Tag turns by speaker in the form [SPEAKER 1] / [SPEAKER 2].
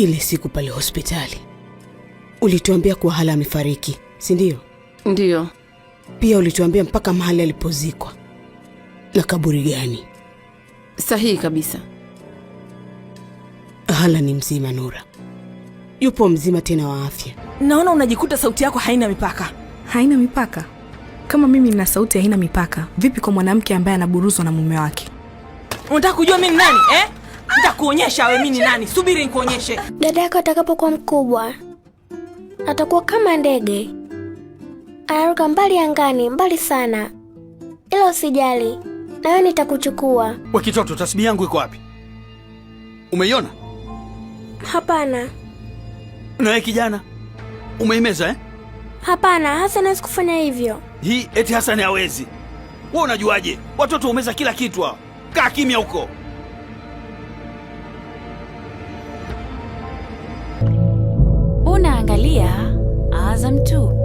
[SPEAKER 1] Ile siku pale hospitali ulituambia kuwa Hala amefariki, si ndio?
[SPEAKER 2] Ndiyo.
[SPEAKER 1] Pia ulituambia mpaka mahali alipozikwa na kaburi gani.
[SPEAKER 2] Sahihi kabisa.
[SPEAKER 1] Hala ni mzima Nura, yupo mzima tena wa afya.
[SPEAKER 3] Naona unajikuta sauti yako haina mipaka.
[SPEAKER 4] Haina mipaka? Kama mimi nina sauti haina mipaka, vipi kwa mwanamke ambaye anaburuzwa na mume wake?
[SPEAKER 3] Unataka kujua mimi ni nani eh? Nitakuonyesha wewe mimi ni nani. Subiri nikuonyeshe.
[SPEAKER 5] Dada yako atakapokuwa mkubwa atakuwa kama ndege, anaruka mbali angani, mbali sana. Ila usijali, na wewe nitakuchukua.
[SPEAKER 6] We kitoto, tasbihi yangu iko wapi? Umeiona?
[SPEAKER 5] Hapana.
[SPEAKER 6] Na wewe kijana umeimeza eh?
[SPEAKER 5] Hapana, Hassan hawezi kufanya hivyo.
[SPEAKER 6] Hii eti Hassan hawezi? Wewe unajuaje? Watoto umeza kila kitu hao. Kaa kimya huko.
[SPEAKER 7] Unaangalia Azam 2.